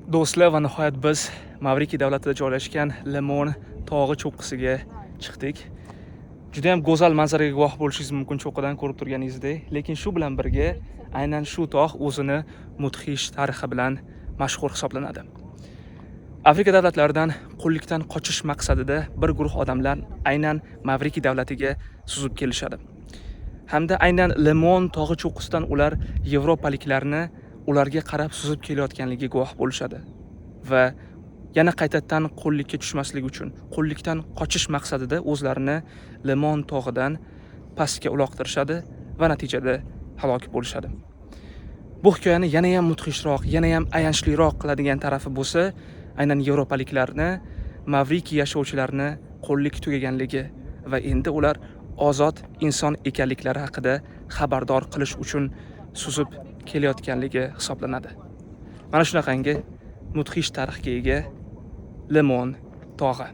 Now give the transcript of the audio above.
Do'stlar, va nihoyat biz Mavrikiy davlatida joylashgan Limon tog'i cho'qqisiga chiqdik. Juda ham go'zal manzaraga guvoh bo'lishingiz mumkin cho'qqidan ko'rib turganingizdek, lekin shu bilan birga aynan shu tog' o'zini mudhish tarixi bilan mashhur hisoblanadi. Afrika davlatlaridan qullikdan qochish maqsadida bir guruh odamlar aynan Mavrikiy davlatiga suzib kelishadi. Hamda aynan Limon tog'i cho'qqisidan ular yevropaliklarni ularga qarab suzib kelayotganligiga guvoh bo'lishadi va yana qaytadan qullikka tushmaslik uchun, qullikdan qochish maqsadida o'zlarini Limon tog'idan pastga uloqtirishadi va natijada halok bo'lishadi. Bu hikoyani yana ham mudhishroq, yana ham ayanchliroq qiladigan tarafi bo'lsa, aynan yevropaliklarni, Mavrikiy yashovchilarni qullik tugaganligi va endi ular ozod inson ekanliklari haqida xabardor qilish uchun suzib kelayotganligi hisoblanadi. Mana shunaqangi mudhish tarixga ega Limon tog'i.